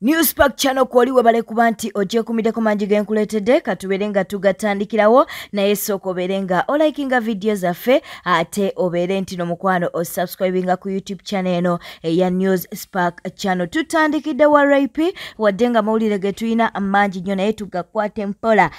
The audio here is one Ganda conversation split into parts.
Newspark Channel kwoli webale kuba nti ogyekumiddeko mangi ge nkuleetedde, katubeere nga tugatandikirawo. Naye sooka obeere nga olikinga vidiyo zaffe, ate obeere nti n'omukwano osubscribinga ku YouTube channel eno eya News Spark Channel. Tutandikidde wa Ray-P, wadde nga mawulire ge tulina mangi nnyo, naye tugakwate mpola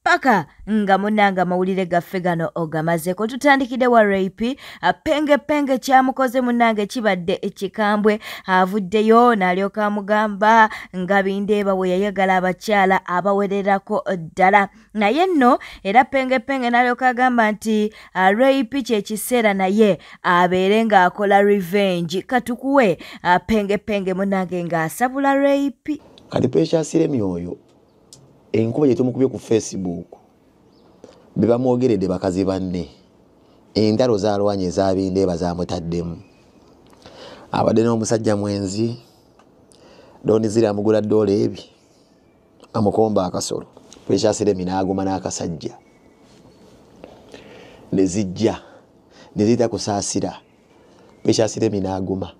paka nga munnange amawulire gaffe gano ogamazeeko. Tutandikidde wa Ray-P. Penge Penge kyamukoze munnange kibadde ekikambwe. Avuddeyo n'alyoka amugamba nga Bindeeba bwe yayagala abakyala abawererako ddala. Naye nno era Penge Penge n'alyoka agamba nti Ray-P kyekiseera naye abeere ng'akola revenge. Katukuwe Penge Penge munnange ng'asabula Ray-P. Kati Precious Remy oyo enkuba gye tumukubye ku Facebook, be bamwogeredde bakazi banne, entalo zalwanye ezabindeeba zamutaddemu. Abadde n'omusajja mwenzi, Don Zira amugula ddoola ebi amukomba akasolo. Precious Remy n'aguma n'akasajja ne zijja ne ziyita kusaasira. Precious Remy n'aguma.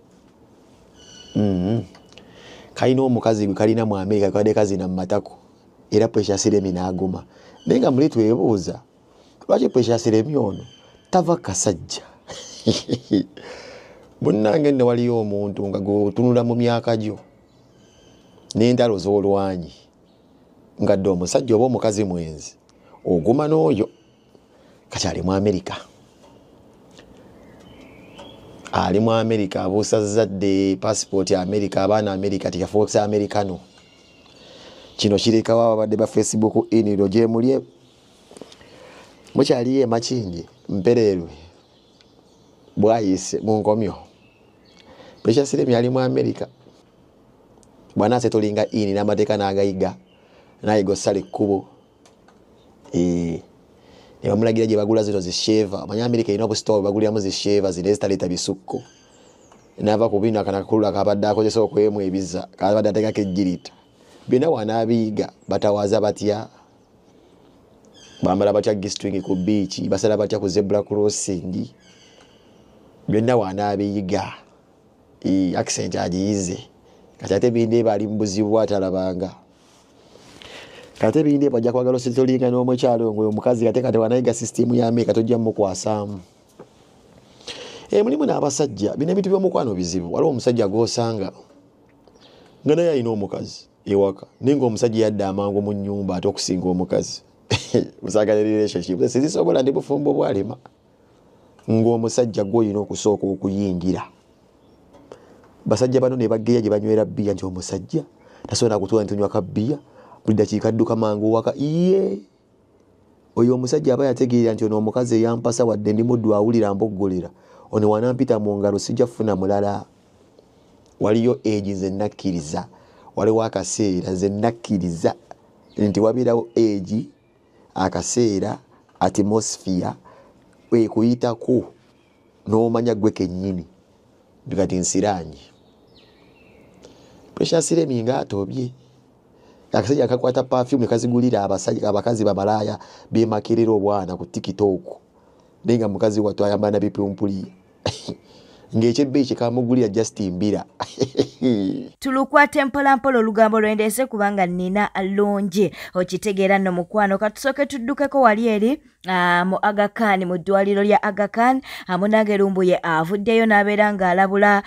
Kalina omukazi gwe kalina mu Amerika kabadde kazina mu matako, era Precious Remy n'aguma. Naye nga muli twebuuza lwaki Precious Remy ono tava kasajja. Munnange nno waliyo omuntu nga gweotunula mu myaka gyo n'entalo z'olwanyi nga dde omusajja oba omukazi mwenzi, oguma n'oyo. Kati ali mu Amerika, ali mu Amerika, abuusa zadde pasipooti Amerika, abaana Amerika, tiyafuusa Amerikano. Kino kirekawo ababadde ba Facebook iniro gyemulye mukyaliyo emakindi mpereerwe bwayise mu nkomyo. Precious Remy ali mu Amerika, bw'anaase tolinga ini n'amateeka n'agayiga n'ayiga osala ekkubo, ne bamulagira gye bagula zino zisheeva. Omanyi Amerika erina obusitoowa bwe baguliramu zisheeva zino ezitaleeta bisukko. N'ava ku bino akanakulu akabadde akozesa okwemu ebiza kabadde ateekako ejjirita. Byonna wanaabiyiga batawaaza batya, bambala batya G-string ku beach, basala batya ku zebra crossing, byonna wanaabiyiga. Accent agiyize. Kati ate Bindeeba ali mu buzibu atalabanga. Kati ate Bindeeba ajja kwagala osetolinga n'omukyalo ng'oyo omukazi, ate kati wanayiga sisitimu ya Amerika tojja mmukwasaamu. Mulimu n'abasajja, bino ebintu by'omukwano bizibu. Waliwo omusajja gw'osanga nga naye alina omukazi ewaka, naye ng'omusajja yadda amangu mu nnyumba ate okusinga omukazi. Musaaga ne relationship sizisobola, ndi bufumbo bwalema. Ng'omusajja gw'olina okusooka okuyingira. Basajja bano ne bageya gye banywera bbiya nti omusajja tasobola kutuula nti tunywa ka bbiya buli dakiika adduka mangu waka. Iye oyo omusajja aba yategeera nti ono omukazi eyampasa wadde ndi muddu awulira mboggolera, ono wanampita mu ngalo sijja kufuna mulala. Waliyo egi nze nakkiriza, waliwo akaseera nze nakkiriza nti wabeerawo egi, akaseera, atmosphere ekuyitako n'omanya gwe kennyini kati nsiraanye. Precious Remy ng'atobye akasajja akakwata perfume kazigulira abasajja abakazi bamalaaya bemakerera obwana ku TikTok, naye nga mukazi wattu ayambala na bipumpuli ng'ekyebbeeyi kye kamugulira just mbira. Tulukwate mpolampola olugambo lwendeese kubanga nnina lungi okitegeera nno mukwano. Katusooke tuddukeko wali eri mu Aga Khan, mu ddwaliro lya Aga Khan. Munnange Lumbuye avuddeyo n'abeera ng'alabula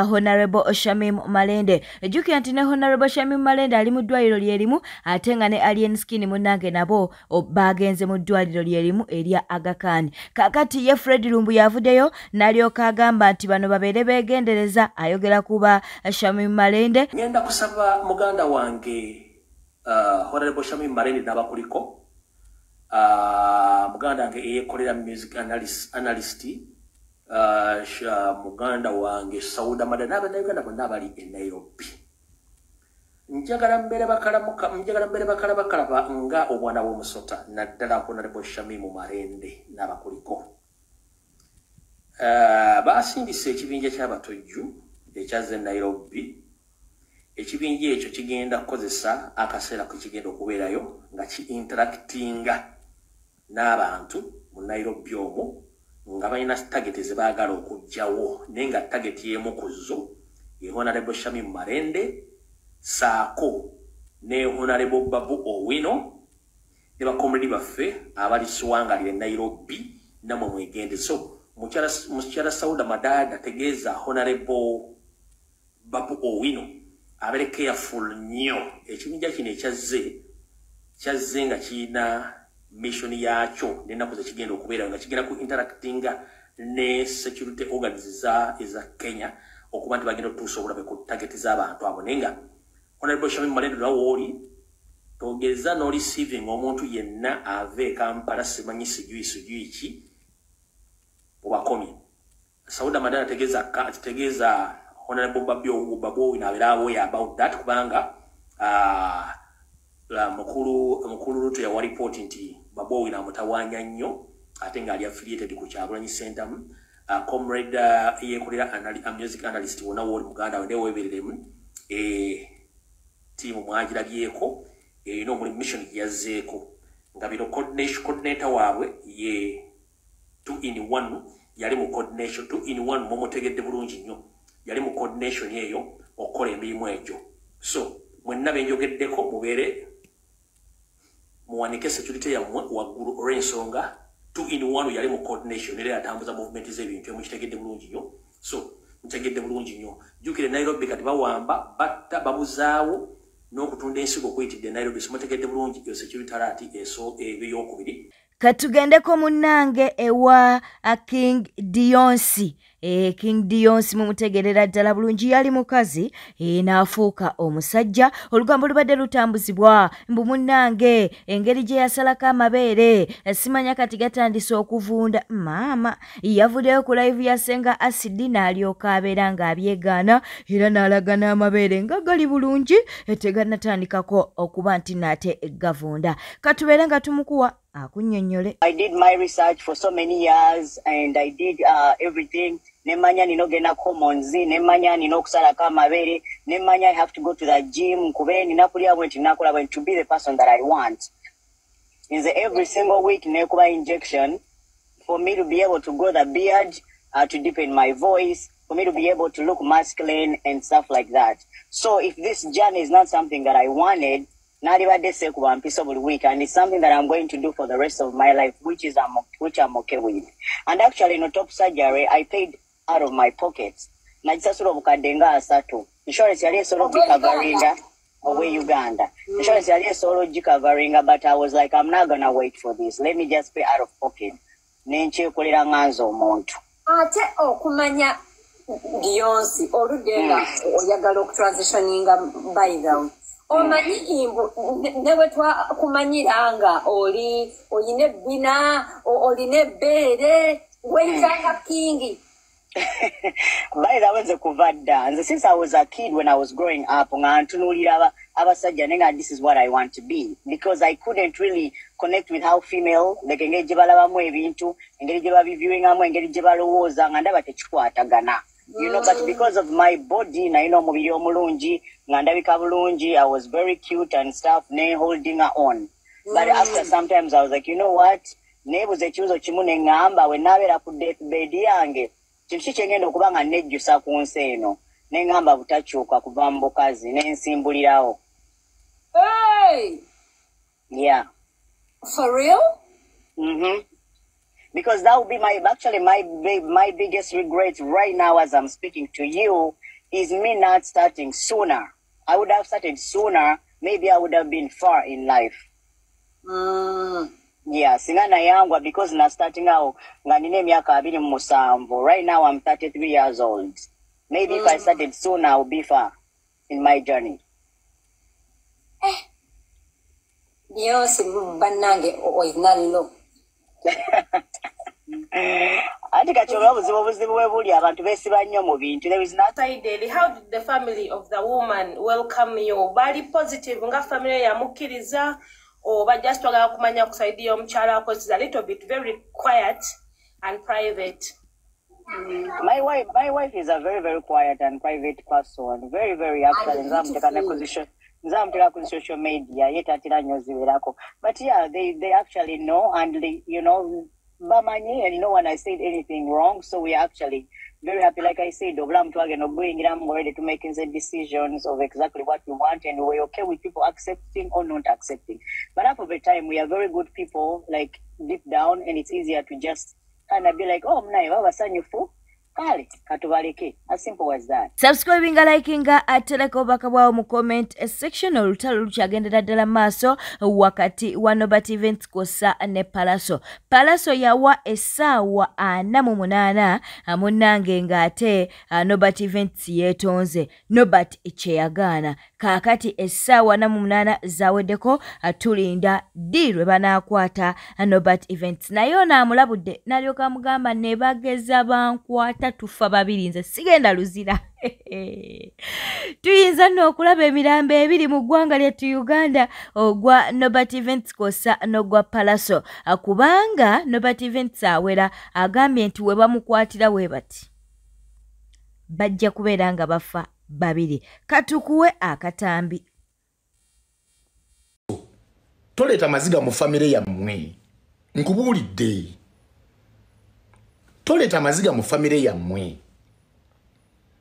Honorable Shamim Malende. Ejjukira nti ne Honorable Shamim Malende ali mu ddwaliro lye limu, ate nga ne Alien Skin munnange nabo bagenze mu ddwaliro lye limu erya Aga Khan. Kaakati ye Fred Lumbuye avuddeyo n'alyoka agamba nti bano babeere beegendereza. Ayogera kuba Shamim Malende. Ngenda kusaba muganda wange Honorable Shamim Malende n'abakuliko, muganda wange eyekolera music analyst, muganda wange Sauda Mada n'Abannayuganda bonna abali e Nairobi. Njagala mbeere bakalabakalaba nga obwana bw'omusota, naddala Honorable Shamim Malende n'abakuliko. Basindise ekibinja ky'abatujju ekyazze Nairobi. Ekibinja ekyo kigenda kukozesa akaseera kwe kigenda okubeerayo nga ki interactinga n'abantu mu Nairobi omwo nga balina target ze baagala okuggyawo, naye nga target y'emu ku zo ye Honorable Shamim Malende. Saako ne Honorable Babu Owino ne bakomredi baffe abali siwangalire Nairobi, namwe mwegende. So mukyala Sauda Madada, tegeeza Honorable Babu Owino abeere careful nnyo. Ekibinja kino ekyazze kyazze nga kirina mission yakyo n'ennaku zekigenda okubeera nga kigenda ku interactinga ne security organs eza Kenya okuba nti bagenda okutuusa obulabe ku target z'abantu abo. Naye nga Honorable Shamim Malende, lwawooli togeza n'oreceiving omuntu yenna ava e Kampala, simanyi sijui sijui ki, obakomye. Sauda Madada, tegeeza Honorable Babu Owino abeere aware about that, kubanga mukulu Ruto yawa report nti Babu Owino amutawaanya nnyo ate ng'ali affiliated ku Kyagulanyi Ssentamu. Comrade yeekolera music analyst, wonna wooli muganda we naye weebereremu. Tiimu mwagirabyeko erina omulimu, mission gye yazzeeko nga bino. Coordinator waabwe ye two in one, yali mu coordination two in one, mumutegedde bulungi nnyo, yali mu coordination eyo okukola emirimu egyo. So mwenna benjogeddeko mubeere muwanike security yammwe waggulu olw'ensonga two in one yali mu coordination era yatambuza movement z'ebintu. Emukitegedde bulungi nnyo. So mutegedde bulungi nnyo. Jjukire Nairobi kati bawamba, batta, babuzaawo n'okutunda ensigo okuyitidde Nairobi. So mutegedde bulungi eyo security alert eso eyokubiri. Katugendeko munnange ewa King Deyonce. King Deyonce mumutegerera ddala bulungi, yali mukazi n'afuuka omusajja. Olugambo lubadde lutambuzibwa mbu munnange engeri gye yasalako amabeere simanya kati gatandise okuvunda. Maama yavuddeyo ku live ya Senga Acid n'alyoka abeera ng'abyegaana era n'alaga n'amabeere nga gali bulungi, tegannatandikako okuba nti naate gavunda. Katubeere nga tumukuwa akunnyonnyole. I did my research for so many years and I did everything. Nemanya nina ogenda hormones, nemanya nina okusalako amabeere, nemanya I have to go to the gym, nkube nina kulya bwe nti, nakola bwe to be the person that I want. Nze every single week nekuba injection for me to be able to grow the beard, to deepen my voice, for me to be able to look masculine and stuff like that. So if this journey is not something that I wanted, nalibadde seekuba mpiso buli week, and it's something that I'm going to do for the rest of my life, which I'm okay with. And actually, no top surgery, I paid out of my pockets. Nagisasula obukadde nga 30. Insurance yali esobola ogicoveringa owe Uganda. Insurance yali esobola ogicoveringa, but I was like, I'm not gonna wait for this. Let me just pay out of pocket. Nenkyekolera nga nze omuntu. Ate okumanya Deyonce, oludde nga oyagala okutransitioninga, by the way, omanyi mbu ne bwe twakumanyira nga oli oyina ebbina, olina ebbeere, weyitanga king. By the way, nze kuva dda, nze since I was a kid, when I was growing up, nga ntunuulira abasajja naye nga this is what I want to be, because I couldn't really connect with how female, like engeri gye balabamu ebintu, engeri gye babiviewingamu, engeri gye balowooza, nga ndaba tekikwatagana. But because of my body, nalina omubiri omulungi, nga ndabika bulungi, I was very cute and stuff, ne holding her on. But after sometimes I was like, you know what, neebuza ekibuzo kimu ne ŋŋamba, we naabeera ku deathbed yange, kintu ki kyengenda okuba nga nejjusa ku nsi eno? Ne ŋŋamba butakyuka kuva mu bukazi, ne nsimbulirawo. Hey! Yeah. For real? Because that would be my actually my biggest regret right now as I'm speaking to you is me not starting sooner. I would have started sooner, maybe I would have been far in life. Yeah, singa nayangwa, because na starting out nga nina emyaka 27. Right now I'm 33 years old. Maybe if I started sooner, I would be far in my journey. Deyonce bannange, olina lo. Ate kati olwa obuzibu bwe buli, abantu beesiba nnyo mu bintu. There is nothing Decided, how did the family of the woman welcome you? Bali positive nga family yamukkiriza oba just twagala kumanya ku side y'omukyala, cause is a little bit very quiet and private. My wife is a very, very quiet and private person. Very, very, actually. And Nze amuteeka ne ku nze amuteeka ku social media, ye tatera nnyo ziwerako. But yeah, they actually know and they, bamanyi, and no one has said anything wrong. So we actually very happy. Like I said, obulamu twagenda okubuyingiramu already to making the decisions of exactly what we want, and we're okay with people accepting or not accepting. But half of the time, we are very good people, like deep down, and it's easier to just kind of be like, oh, mnaye babasanyufu, kale katubaleke, as simple as that. Subscribinga, likinga, ateleka obubaka bwawo mu comment section. Olutalo lukyagendera ddala maaso wakati wa Nobert Events kwossa ne Pallaso. Pallaso yawa essaawa 48 munnange ng'ate Nobert Events yeetonze. Nobert kyeyagaana. Kaakati essaawa 48 zaweddeko, tulinda ddi lwe banaakwata Nobert Events. Naye ono amulabudde n'alyoka amugamba ne bageza bankwata tufa babiri, nze sigenda Luzira. Tuyinza nno okulaba emirambo ebiri mu ggwanga lyattu Uganda, ogwa Nobert Events kwossa n'ogwa Pallaso, kubanga Nobert Events awera agambye nti we bamukwatira we bati bajja kubeera nga bafa babiri. Katukuwe akatambi. Toleeta maziga mu famire yammwe, nkubuulidde. Toleeta amaziga mu famire yammwe,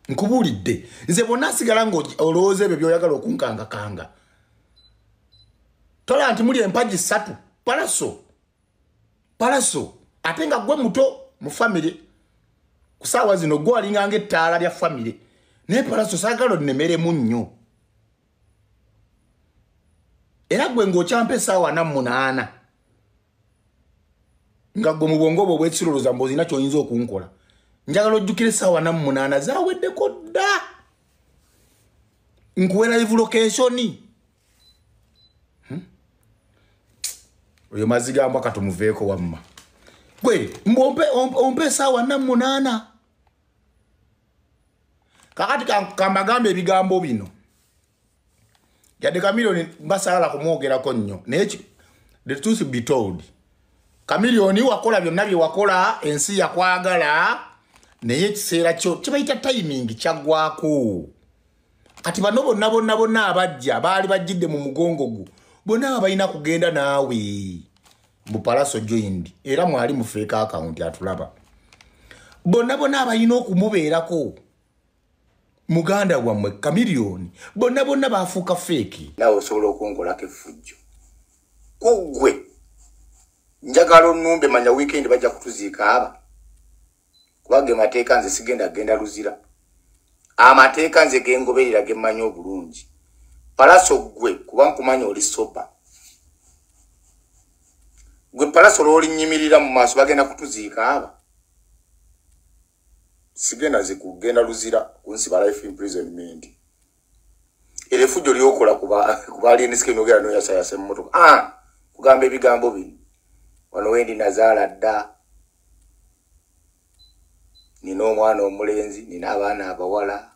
nkubuulidde. Nze bonna asigala ng'olowooza ebyo by'oyagala okunkangakanga. Tola nti muli empagi ssatu, Pallaso, Pallaso, ate nga gwe muto mu famire. Ku ssaawa zino gwe walinganga ettaala lya famire. Naye Pallaso saagala onnemeremu nnyo. Era gwe ng'okyampa essaawa 48 nga gwe mu bwongo bwo obwekirolooza mbu olina ky'oyinza okunkola. Njagala ojjukire essaawa 48 zaaweddeko dda. Nkuwe live location. Oyo maziga mbwa katumuveeko wamma. Gwe mbu ompe essaawa 48. Kakati kambagambe ebigambo bino. Yadde Chameleone mbasaala kumwogerako nnyo. Naye the truth be told, Chameleone wakola byonna bye wakola, ensi yakwagala, naye ekiseera kyo kibayita timing kyaggwako. Kati bano bonna bonna bonna abajja baali bajjidde mu mugongo gwo, bonna balina kugenda naawe. Mbu Pallaso joined, era mwali mu fake account atulaba. Bonna bonna abalina okumubeerako muganda wammwe Chameleone, bonna bonna baafuuka fake. Naawe osobola okunkolako effujjo. Ku ggwe njagala onnumbe, manya weekend bajja kutuziika aba. Kuba ge mateeka nze sigenda genda Luzira. Amateeka nze gengoberera ge mmanyi obulungi. Pallaso ggwe kuba nkumanya oli soba. Gwe Pallaso lw'olinnyimirira mu maaso bagenda kutuziika aba. Sigenda nze kugenda Luzira kunsiba life imprisonment. Era effujjo lyokola kuba alien skin ogera n'oyasayasa emmotoka. Kugamba ebigambo bino. Wano wendi nazaala dda. Nina omwana omulenzi, nina abaana abawala.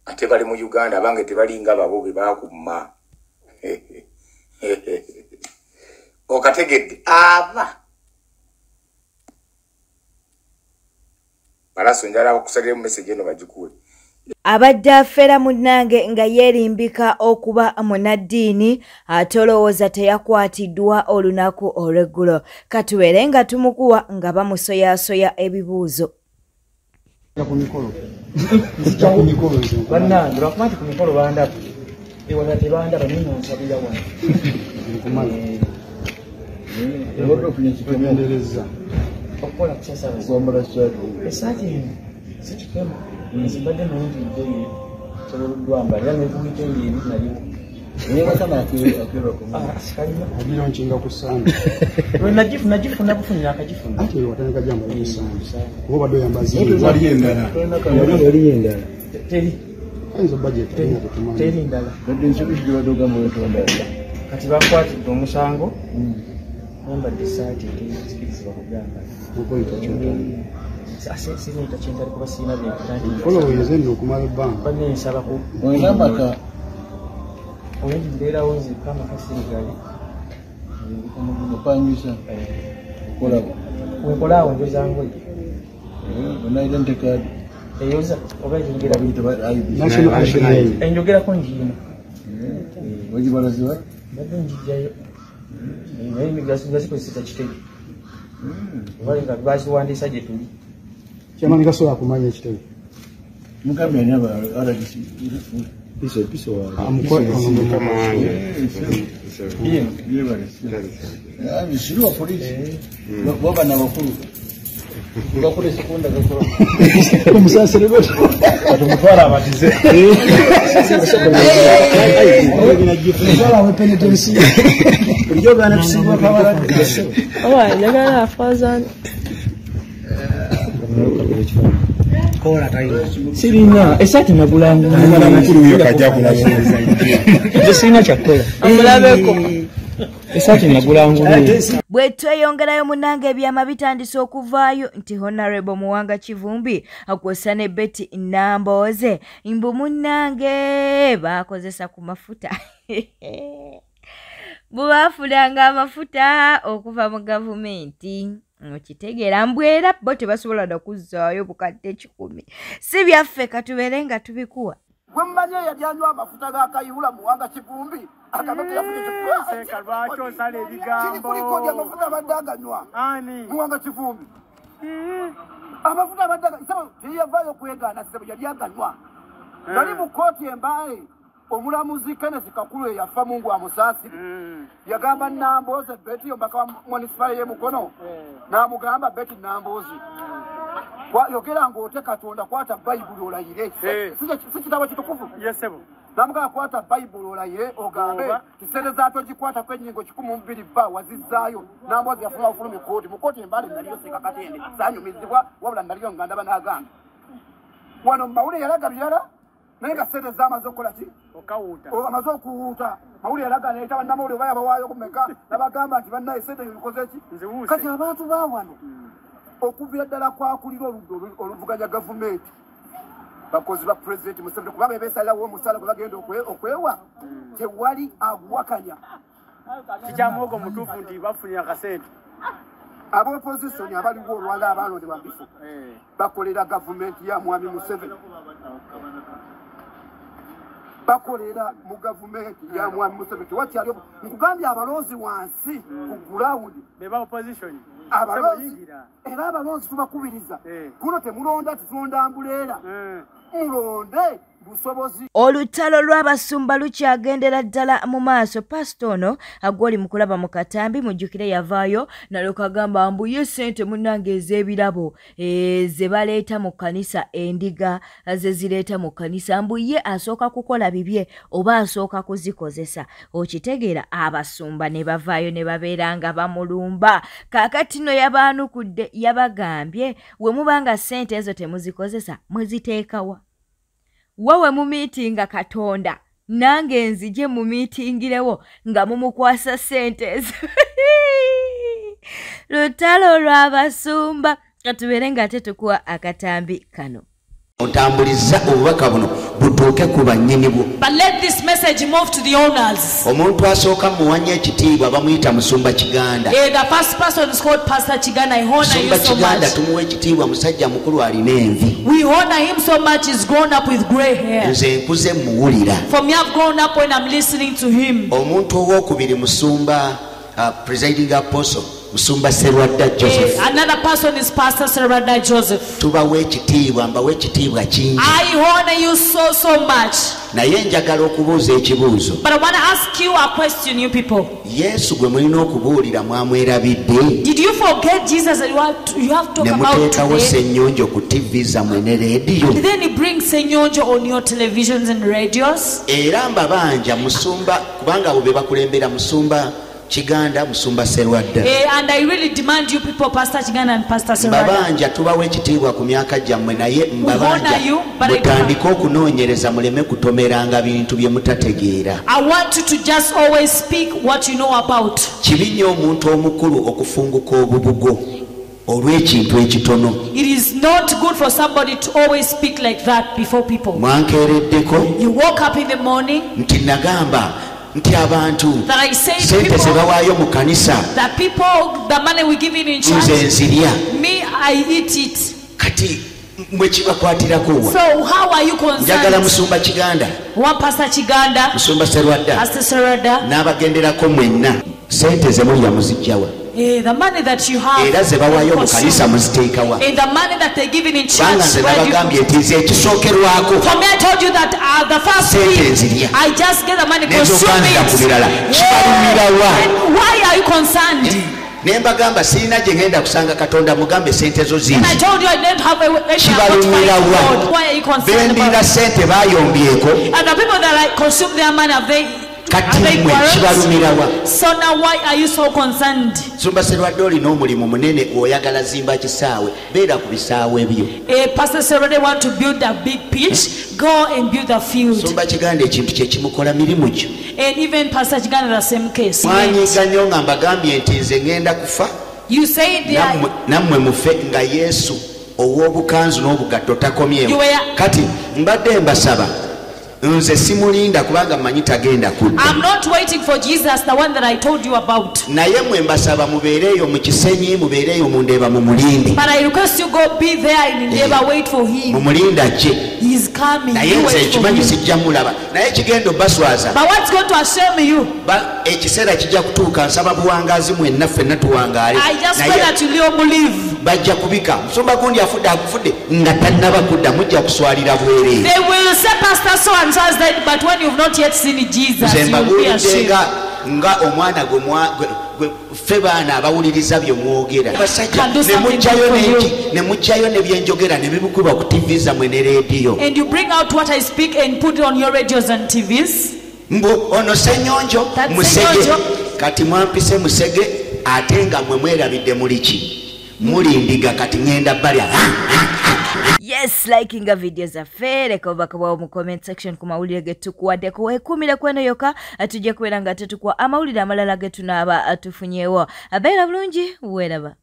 Ate bali mu Uganda abange tebalinga babo be baakumma. Okategedde aba. Pallaso njala okusalira mu message eno bagikuwe. Abadde afera munnange nga yeerimbika okuba munnaddiini, ate olowooza teyakwatiddwa olunaku olw'eggulo. Katubeere nga tumukuwa nga bamusoyaasoya ebibuuzo. Ku mikolo nzija ku mikolo nze bannange, lwakuba nti ku mikolo bandaba, ewala tebandaba, naye nsabira wano. Nkumanya ogendereza okukola kusasaba okwambala saati esaati eno si kikemo, nze mbadde manyi nti njeyi nsobola oddwambala, era ne ku wiikendi eri naliwo. Sikalina ogira nkinga ku Sande. Lwe nagifuna bufunyi akagifuna. Anti watandika gyambala ku Sande kuba obadde oyambaza waliyo endala. Waliyo endala Teri. Ayinza budget alina tetumanyi. Teri ndala. Kati bakwatidde omusango, nambadde essaati etezikirizibwa kugambala. Okoyita kyotali. Sirina kyentali kuba sirina byentandika. Folowinze nno okumala ebbanga. Banne nsaba ku olina amaka. Owendi mbeerawo nzekka, amaka sirigali. Opangisa okolaba Wenkola awo njoza ngoye. Onaidentity card Eyoza oba enjogera National ID. Enjogerako ngiina. Wagibalaziwa Mbadde njijjayo. Naye nga zikozesa kitebe. Oba nga baziwandiisa gye tuli. Kyamani kasobola kumanya ekitebe. Mugambe ani aba RDC piso piso mukama wange. Siriwa polisi baba n'abakulu bakole sekunda gakora omusaserebe atumutwala abatize mutwala we penitence bulijjo gaana tusibwa kabaladde owa njagala afaazani sirina esati nagulanga omwana mukulu oyo kajja kulabiriza nze sirina kyakukola omulabeko esati nagulanga. Bwe tweyongerayo munnange ebyama bitandise okuvaayo nti Honorable Muwanga Kivumbi akwosa ne Betty Nambooze mbu munnange baakozesa ku mafuta bwe baafunanga amafuta okuva mu gavumenti okitegeera mbu era bo tebasobola na kuzzaayo bukadde 1,000 si byaffe katubeere nga tubikuwa. Gwe mumanye eyali anywa amafuta ga Kayihura Muwanga Kivumbi akabe Seka lwaki osala ebigambo? Kulikodi amafuta abadde aganywa Ani? Muwanga Kivumbi amafuta abadde sebo teyavaayo kwegaana sebo yali aganywa yali mu kooti embaale omulamuzi Kenneth Kakuru eyafa Mungu amusaasire yagamba Nambooze Betty omubaka wa munisipaali y'e Mukono n'amugamba Betty Nambooze yogera ng'ote Katonda kwata Bayibuli olayire si kitabo kitukuvu Yes sebo. Namugamba kwata Bayibuli olayire ogambe Oba. tisente zaato gikwatako ennyingo 102 bba wazizzaayo. Nambooze yafuluma bufulumi kooti mu kooti embaale naliyo Seka Katende saanyumizibwa wabula naliyo nga ndaba n'agamba wano mu mawulire yalaga birala naye nga sente zamaze okukola ki Okawuuta. Amaze okuwuuta mawulire yalaga nayita bannamawulire oba yabawaayo kumeka nabagamba nti bannaye sente bikoze ki Nziwuuse. Kati abantu ba wano okuviira ddala kwakulira oludda oluvuganya gavumenti bakozi ba Pulezidenti Museveni kubanga beesalirawo omusaala gwe bagenda okwewa tewali aguwakanya. Kikyamuwogo mutuufu nti bafunye akasente. Ab'opposition abaliwo olwala abalondebwa mu bifo bakolera gavumenti ya mwami Museveni, bakolera mu gavumenti ya mwami Museveni tewakyali nkugambye abalonzi wansi ku gulawundi Be ba opposition. Abalonzi Yingira. Era abalonzi tubakubiriza kuno temulonda tutulonda ambuleera mulonde busobozi. Olutalo lw'abasumba lukyagendera ddala mu maaso. Pasito ono agwoli mu kulaba mu katambi mujjukire yavaayo nalyoka agamba mbu ye ssente munnange ez'ebirabo ze baleeta mu kkanisa endiga ze zireeta mu kkanisa mbu ye asooka kukola bibye oba asooka kuzikozesa okitegeera abasumba ne bavaayo ne babeera nga bamulumba. Kaakati no yabaanukudde yabagambye we muba nga ssente ezo temuzikozesa muziteekawa wawe mu miitinga Katonda nange nzije mu miitingirewo nga mumukwasa ssente ezo. Lutalo lw'abasumba katubeere ng'ate tukuwa akatambi kano. Otambuliza obubaka buno butuuke ku bannyini bwo. But let this message move to the owners. Omuntu asooka muwanya ekitiibwa bamuyita Musumba Kiganda. The first person is called Pastor Kiganda. I honor you Musumba so Kiganda much. Tumuwa ekitiibwa musajja mukulu alina envi. We honor him so much. He's grown up with gray hair. Nze nkuze muwulira. For me, I've grown up when I'm listening to him. Omuntu owookubiri musumba presiding apostle Musumba Serwadda Joseph. Another person is Pastor Serada Joseph. Tubawa ekitiibwa mbawa ekitiibwa kingi. I honor you so, so much. Naye njagala okubuuza ekibuuzo. But I want to ask you a question, you people. Yesu gwe mulina okubuulira mwamwerabidde Did you forget Jesus that you have to ne talk about muteekawo today? Ssennyonjo ku TV zammwe ne leediyo. And then he brings Senyonjo on your televisions and radios. Era mbabanja musumba kubanga abo be bakulembera Musumba Kiganda Musumba Serwadda. And I really demand you people, Pastor Chiganda and Pastor Serada. Mbabanja tubawa ekitiibwa ku myaka gyammwe naye mbabanja honor you, but I mutandike okunoonyereza muleme kutomeranga bintu bye mutategeera. I want you to just always speak what you know about. Kibi nnyo omuntu omukulu okufunguka obubugo olw'ekintu ekitono. It is not good for somebody to always speak like that before people. Mwankeereddeko You woke up in the morning nti nagamba nti abantu that I say to sente ze people bawaayo mu kanisa that people, the money we give in nze church, nzirya. Me, I eat it. Kati mwe kibakwatirako wa? So how are you Njagala concerned? Musumba Kiganda One Pastor Chiganda, Musumba Serwadda Pastor Serada, n'abagenderako mwenna sente ze mulya muzijjawa? The money that you have, era ze bawaayo mu kanisa muziteekawa? And the money that they give in church, kubanga nze where do you nabagambye nti nze ekisookerwako For me, I told you that the first sente thing, nzirya I just get the money, consume nenzokanzira ku it. birala kibalumirawa. And why are you concerned? Ne mbagamba sirina gye ngenda kusanga Katonda mugambe sente zo And I zingi. told you I don't have a any I'm not fighting Kibalumirawa. God. Why are you concerned about Bendiira it? sente bayombyeko. And the people that like consume their money, have they Kati have they mmwe quarreled? kibalumirawa. So now why are you so concerned? Sumba Serwadde olina omulimu munene oyagala zimba kisaawe beera ku bisaawe byo. Pastor Serwade want to build a big pitch, go and build a field. Sumba Kiganda ekintu kye kimukola mirimu gyo. And even Pastor Chiganda, the same case. Mwanyiga nnyo nga mbagambye nti nze ŋŋenda kufa You say they are, nammwe mufe nga Yesu ow'obukanzu n'obugatto takomyewo. You were- Kati mbadde mbasaba nze simulinda kubanga mmanyi tagenda kudda. I'm not waiting for Jesus, the one that I told you about. Naye mwe mbasaba mubeereeyo mu Kisenyi mubeereeyo mu Ndeeba mumulinde. But I request you go be there in Ndeba, wait for him. Mumulinde ajje. He's coming. Naye You nze wait for ekimanyi him. sijja mulaba naye kigenda obbaswaza. But what's going to ashame you? Ekiseera kijja kutuuka nsaba buwangaazi mwenna ffenna tuwangaale. I just pray Naye that you live live. bajja kubika musumba gundi afudde akufudde nga tannaba kudda mujja kuswalira bwereere. They will say, Pastor so and so has died, but when you've not yet seen Jesus, Nze you will be mbabuulidde ashamed. nga omwana gwe ffe baana abawuliriza bye mwogera basajja Can do ne something muggyayo good for you. n'eki ne muggyayo ne byenjogera ne bibikuba ku tv zammwe ne leediyo. And you bring out what I speak and put it on your radios and TVs. Mbu ono Senyonjo That's musege. Senyonjo. Kati mwampise musege ate nga mwe mwerabidde muli ki muli ndiga kati ŋŋenda balya. Yes, likinga video zaffe leka obubaka bwawo mu comment section ku mawulire ge tukuwaddeko weekuumire kweno yokka tujja kubeera nga tetukuwa amawulire amalala ge tunaaba tufunyeewo. Abeera bulungi weeraba.